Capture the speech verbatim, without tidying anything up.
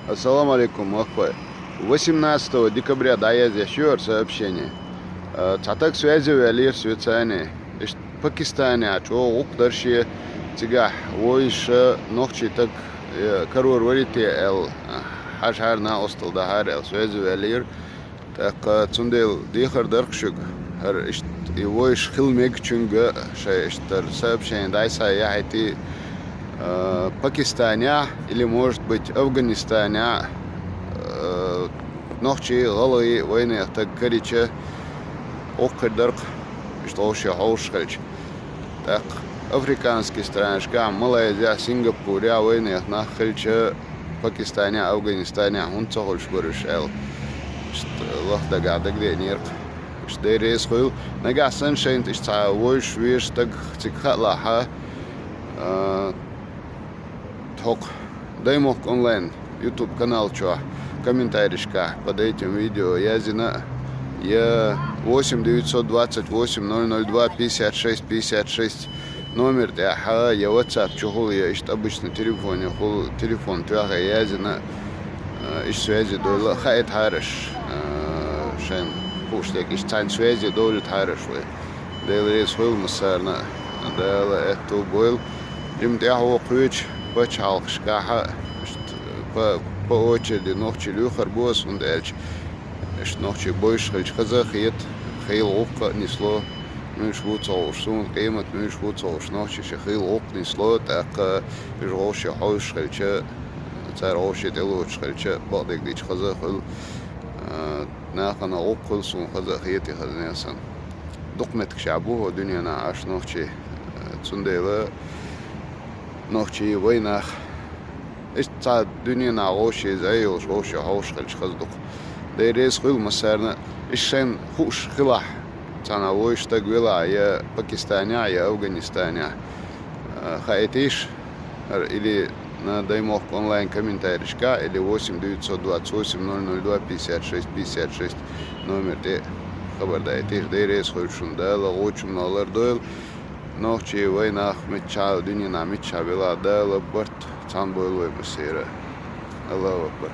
Ассаламу алейкум, махкой. Восемнадцатого декабря дӀаяздеш ю ер сообщение. Э, цхьа таг связи ваьллера соьца. Иштта Пакистанехь чӀогӀа гӀуллакх дара шен, цигахь вовзаш нохчий таг, э, карор варий те аьлла, хьажахьара, накъосталла дахьара аьлла, связи ваьллера. ТӀаккха цундела дехар дарх шуьга, хӀара иштта и вовзаш хила мегачуьнга шайн иштта сообщение дӀасаяхьийтий, а, Пакистанехь или, может быть, Афганистанехь, а, нохчий, гӀалгӀай вайнехан таг карийча, гӀуллакх хир дарх, иштта вовзаш хьовсуш хилча. ТӀаккха африканский странашкахь, Малайзехь, Сингапурехь вайнехан нах хилча, Пакистанехь, Афганистанехь хӀунда ца хуьлуш бара уьш аьлла, иштта лаха дагахь дагадеанера-кх уьш. Дела реза хуьлда. Нагахь санна шайна иштта цхьа вовзаш, везаш таг цига хаалахь, а, тхо-кх Даймохк онлайн YouTube канал чохь комментарийшкахь под этим видео яздина, я восемь девятьсот двадцать восемь ноль ноль два пятьдесят шесть пятьдесят шесть номер тӀехь, я WhatsApp чухула, я иштта обычный телефонехула, телефон тоьхна яздина, э, иштта связи довла, хаийтахьара аш, э, шайна хууш дерг, иштта цхьана связи довлийтахьара аш вай. Дела реза хуьлда массарна, Дала аьтту бойла. Жимма тӀаьхьо кхечу пачхьалкхашкахь, иштта по, по очереди нохчий лоьхур бу ас, хӀунда аьлча иштта нохчий бовзаш хилча хаза а хета, хийла гӀуллакх а нисло, муьлш ву ца хууш, суна къемат муьлш ву ца хууш, нохчий шайн хийла гӀуллакх нисло, тӀаккха уьш вовзаш хьовсуш хилча, цара вовзаш тӀелоцуш хилча, бакъдерг дича хаза а хуьлу, а, нахана гӀуллакх хуьлу суна хаза а хетий, хаза а санна. Дукха меттигашкахь бу хӀокху дуьненахь Ӏаш нохчий, а, цундела нохчий вайнах. Иштта цхьа дуьненахь вовзаш, иза а йолуш, вовзаш хьовсуш хилча хаза ду-кх. Дела реза хуьлда массарна, иштта шайна хууш хилахь, цхьана вовзаш стаг велахь, я Пакистанехь, я Афганистанехь, а, хаийтийша, хӀара или на Даймохк онлайн комментарийшкахь, или восемь девятьсот двадцать восемь ноль ноль два пятьдесят шесть пятьдесят шесть номер тӀе хабар дайтийша. Дела реза хуьлда шуна, Дала гӀочунах лардойла. Нохчий вайнах миччахьа, дуьненахь миччахьа велахь, Дала барт цхьаьна бойла вай массеран. Аллаху акбар.